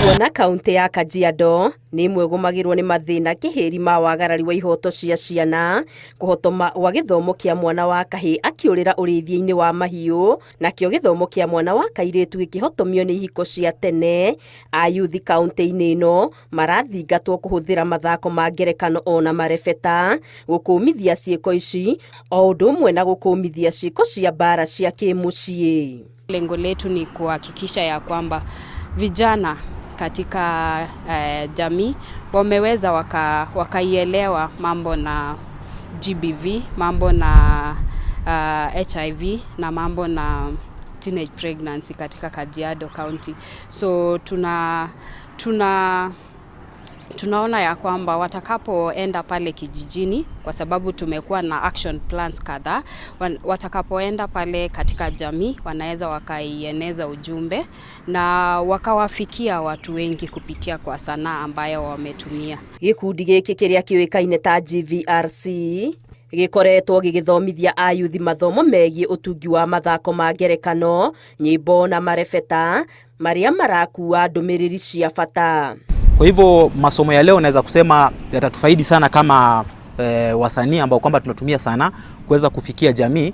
Kuona kaunti ya Kajiado nĩ ĩmwe ĩgũmagĩrwo nĩ mathĩna kĩhĩri ma wagarari wa ihoto cia ciana, kũhotoma gwa gĩthomo kĩa mwana wa kahĩĩ akĩũrĩra ũrĩithia-inĩ wa mahiũ, nakĩo gĩthomo kĩa mwana wa kairĩtu gĩkĩhotomio nĩ ihiko cia tene. Ayuthi kaunti-inĩ ĩno marathingatwo kũhũthĩra mathako ma ngerekano ona marebeta gũkũmithia ciĩko ici o ũndũ ũmwe na gũkũmithia ciĩko cia mbara cia kĩmũciĩ. Lengo letu ni kuhakikisha ya kwamba vijana katika jamii wameweza wakaielewa mambo na GBV, mambo na HIV na mambo na teenage pregnancy katika Kajiado County. So tunaona ya kwamba watakapoenda pale kijijini, kwa sababu tumekuwa na action plans kadhaa, watakapoenda pale katika jamii wanaweza wakaieneza ujumbe na wakawafikia watu wengi kupitia kwa sanaa ambayo wametumia. Gĩkundi gĩkĩ kĩrĩa kĩũĩkaine ta GVRC gĩkoretwo gĩgĩthomithia ayuthi mathomo megiĩ ũtungi wa mathako ma ngerekano, nyĩmbo na marebeta marĩa marakua ndũmĩrĩri cia bata. Kwa hivyo masomo ya leo naweza kusema yatatufaidi sana kama wasanii ambao kwamba tunatumia sana kuweza kufikia jamii,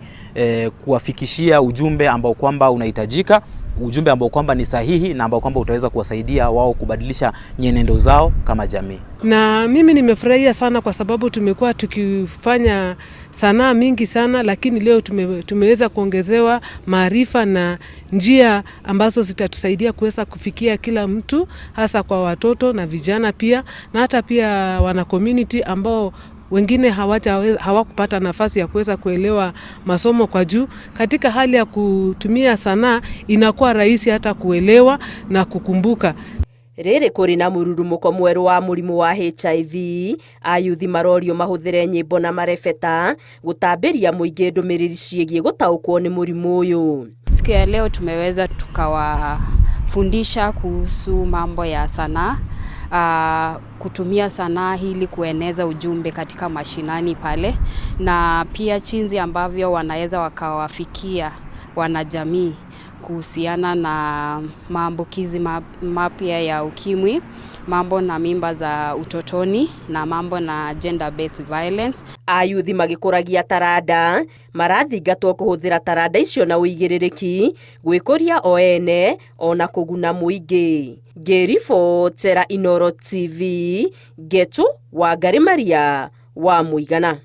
kuwafikishia ujumbe ambao kwamba unahitajika, ujumbe ambao kwamba ni sahihi na ambao kwamba utaweza kuwasaidia wao kubadilisha nyenendo zao kama jamii. Na mimi nimefurahia sana kwa sababu tumekuwa tukifanya sanaa mingi sana, lakini leo tumeweza kuongezewa maarifa na njia ambazo zitatusaidia kuweza kufikia kila mtu, hasa kwa watoto na vijana pia, na hata pia wana community ambao wengine hawakupata nafasi ya kuweza kuelewa masomo kwa juu. Katika hali ya kutumia sanaa inakuwa rahisi hata kuelewa na kukumbuka. Rĩrĩ kũrĩ na mũrurumũko mwerũ wa mũrimũ wa HIV, ayuthi marorio mahũthĩre nyĩmbo na marebeta gũtambĩria mũingĩ ndũmĩrĩri ciĩgiĩ gũtaũkwo nĩ mũrimũ ũyũ. Siku ya leo tumeweza tukawafundisha kuhusu mambo ya sanaa, kutumia sanaa ili kueneza ujumbe katika mashinani pale, na pia jinsi ambavyo wanaweza wakawafikia wanajamii kuhusiana na maambukizi mapya ya ukimwi, mambo na mimba za utotoni na mambo na gender based violence. Ayuthi magĩkũragia taranda marathingatwo kũhũthĩra taranda icio na ũigĩrĩrĩki gwĩkũria o ene ona kũguna mũingĩ. Ngĩribotera Inooro TV, Ngetu Wangari Maria wa Mũigana.